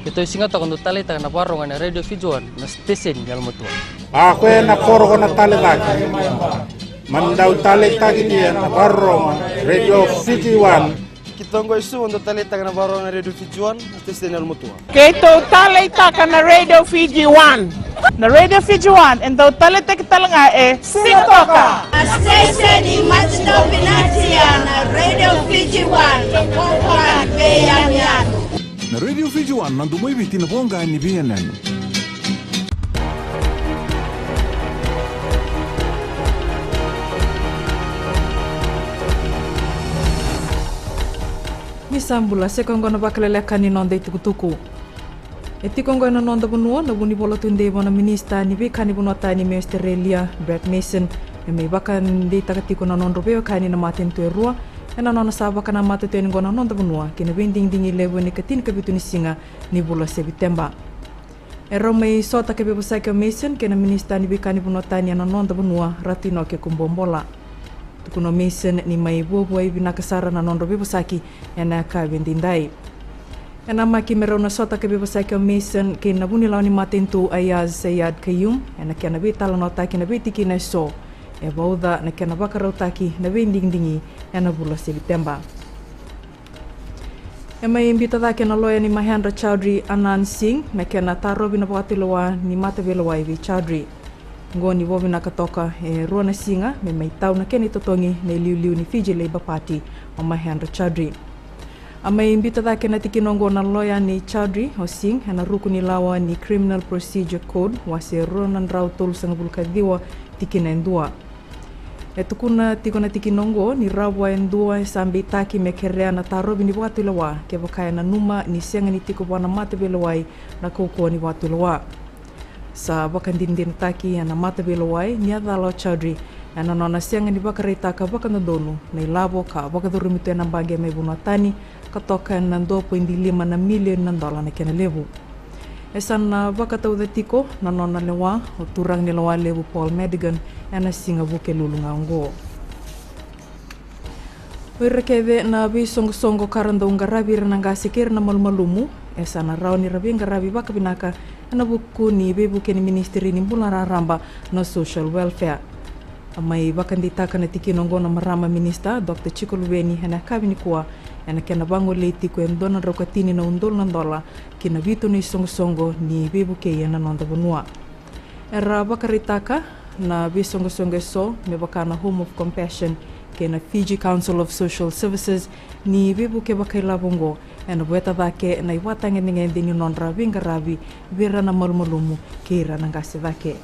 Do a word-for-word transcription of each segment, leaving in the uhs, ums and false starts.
Keitou e Sigatoka dau taleitaka na vakarorogo ena Radio Fiji One, na station ni yalomatua. A koya na koro ko na tale cake, mani dau taleitaki lia na vakarorogo Radio Fiji One. Keitou qo e Suva dau taleitaka na vakarorogo na Radio Fiji One, na station ni yalomatua. Keitou taleitaka na Radio Fiji One. Na Radio Fiji One e dau taleitaki tale ga e Sigatoka. Na station ni matidou vinaka na Radio Fiji One, na koro veiyanuyanu. Na Radio Fiji One, na domo i Viti, na voqa ni veiyanuyanu. Ni sa bula, se koya oqo na vakaleleka ni noda itukutuku. E tiko oqo ena noda vanua na vunivola tudei vua na minisita ni veika ni vanua tani mai Australia, Brett Mason, me mai vakadeitaka tiko na nodrau veiwekani na matanitu e rua ena nona sa vakanamata tu yani oqo na noda vanua ki na veidigidigi levu ena ikatini ka vitu ni siga ni vula Seviteba. E rau mai sota ka veivosaki o Mason kei na minisita ni veika ni vanua tani ena noda vanua, Ratu Inoke Kubuabola. Tukuna o Mason ni mai vuavuai vinaka sara na nodrau veivosaki ena yakavi edaidai. E namaki me rau na sota ka veivosaki o Mason kei na vunilawa ni matanitu Aiyaz Sayed-Khaiyum ena kena veitalanoataki na veitikina eso e vauca na kena vakarautaki na veidigidigi ena vula Seviteba. E mai biuta cake na loya ni Mahendra Chaudhry, Anand Singh, na kena tarovi na vakatulewa ni mataveilewai vei Chaudhry. Oqo ni vakavinaka toka e rua na siga me mai tau na kena itotogi na iliuliu ni Fiji Labour Party o Mahendra Chaudhry. A mai biuta cake na tikina oqo na loya ni Chaudhry, o Singh, ena ruku ni lawa ni Criminal Procedure Code, wase rua na drau tolusagavulu ka ciwa, tikina e dua. E tukuna tiko na tikina oqo ni rawa e dua e sa beitaki me kerea na tarovi ni vakatulewa kevaka e nanuma ni sega ni tiko vua na mataveilewai na kaukauwa ni vakatulewa. Sa vakadinadinataki ena mataveilewai ni a cala o Chaudhry ena nona sega ni vakaraitaka vakadodonu na ilavo ka vakacurumi tu ena baqe mai vanua tani, ka toka ena dua poidi lima na milioni na dola na kena levu. E sa na vakatauca tiko na nona lewa o turaga ni lewa levu Paul Madigan ena siga Vukelulu ga oqo. O ira kece na veisoqosoqo ka ra dau qaravi ira na qase kei ira na malumalumu, e sa na rawa ni ra veiqaravi vakavinaka ena vuku ni veivuke ni Ministry ni Bula Raraba, na Social Welfare. A mai vakadeitaka na tikina oqo na marama minisita, Doctor Jiko Luveni, ena yakavi nikua, ena kena vagolei tiko e dua na drau ka tini na udolu na dola ki na vitu na isoqosoqo ni veivukei ena noda vanua. Era vakaraitaka na veisoqosoqo eso me vaka na Home of Compassion kei na Fiji Council of Social Services ni veivuke vakailavo oqo, ena vueta cake na ivakatagedegede ni nodra veiqaravi vei ira na malumalumu kei ira na qase cake.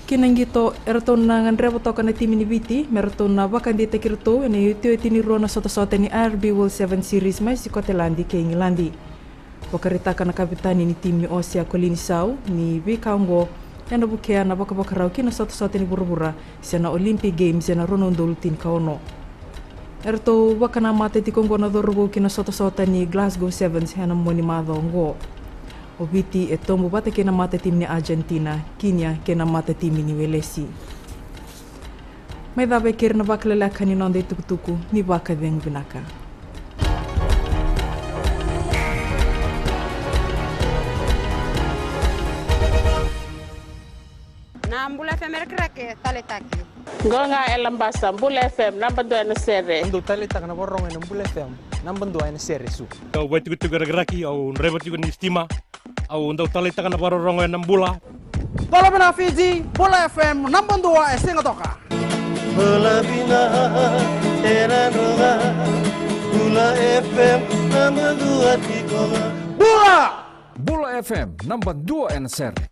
Ki na qito, eratou na gadreva toka na timi ni Viti me ratou na vakadeitaki iratou ena iotioti ni rua na sotasota ni I R B World Sevens Series mai Sikoteladi kei Igiladi. Vakaraitaka na kapitani ni timi ni Osea, Colin Sau, ni veika oqo ena vukea na vakavakarau ki na sotasota ni vuravura se na Olympic Games ena rua na udolu tinikaono. Eratou vakanamata tiko oqo na cauravou ki na sotasota ni Glasgow Sevens ena mua ni macawa oqo. O Viti e tobu vata kei na matatimi ni Argentina, Kenya kei na matatimi ni Welesi. Mai cava e keri na vakaleleka ni noda itukutuku, ni vakacegu vinaka. Na Bula F M e Rakiraki, taleitaki. Qo ga e Labasa, Bula F M, naba dua ena sere. Au dau taleitaka na vakarorogo ena Bula F M, naba dua ena sere, Su. Au vaitikotiko e Rakiraki, au draiva tiko ni sitima. Au dau taleitaka na vakarorogo ena Bula. Bula vinaka Fiji, Bula F M, naba dua e Sigatoka. Bula vinaka e Nadroga, Bula F M, naba dua tiko ga. Bula! Bula F M, naba dua ena sere.